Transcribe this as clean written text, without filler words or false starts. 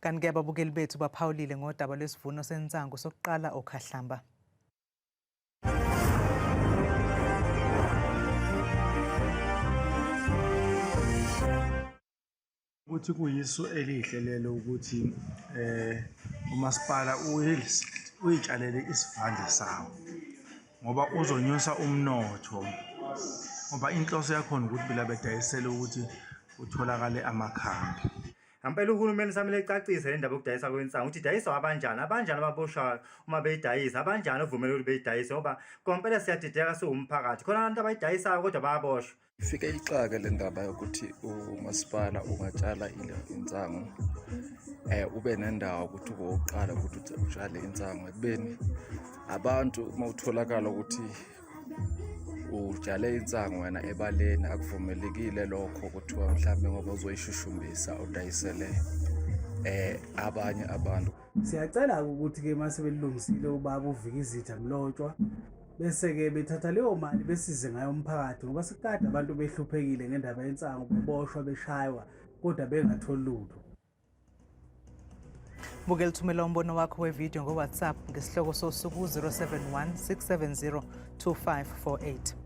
Kanti-ke ababukeli bethu baphawulile ngodaba lwesivuno sensangu sokuqala oKhahlamba. Ukuthi kuyisu elihle lelo ukuthi eh umasipala uyitshalele isivande sawo ngoba uzonyusa umnotho ngoba inhloso yakhona ukuthi bila bedayisele ukuthi kutholakale amakhambi. Ngampela uhulumeni samele ecacise le ndaba yokudayisa kwensangu ukuthi idayiswa abanjani, abanjani ababoshwayo uma beyidayisa, abanjani ovumele ukuthi beyidayise ngoba kompela siyadideka siwumphakathi. Khona abantu abayidayisayo kodwa bayaboshwa. Ifike ixake le ndaba yokuthi umasipala ungatshala insangu ube nendawo ukuthi ubowokuqala ukuthi utshale insangu ekubeni abantu uma utholakala ukuthi utshale insangu wena ebaleni akuvumelekile lokho kuthiwa mhlawumbe ngoba uzoyishushumbisa udayisele abanye abantu. Siyacela-ke ukuthi-ke uma sebelungisile ubaba uVikizitha Mlotshwa bese-ke bethatha leyo mali besize ngayo umphakathi ngoba sekade abantu behluphekile ngendaba yensangu beboshwa beshaywa kodwa bengatholi lutho. Bukela thumela umbono wakho wevidiyo ngo-WhatsApp ngesihloko sosuku 071 670 2548.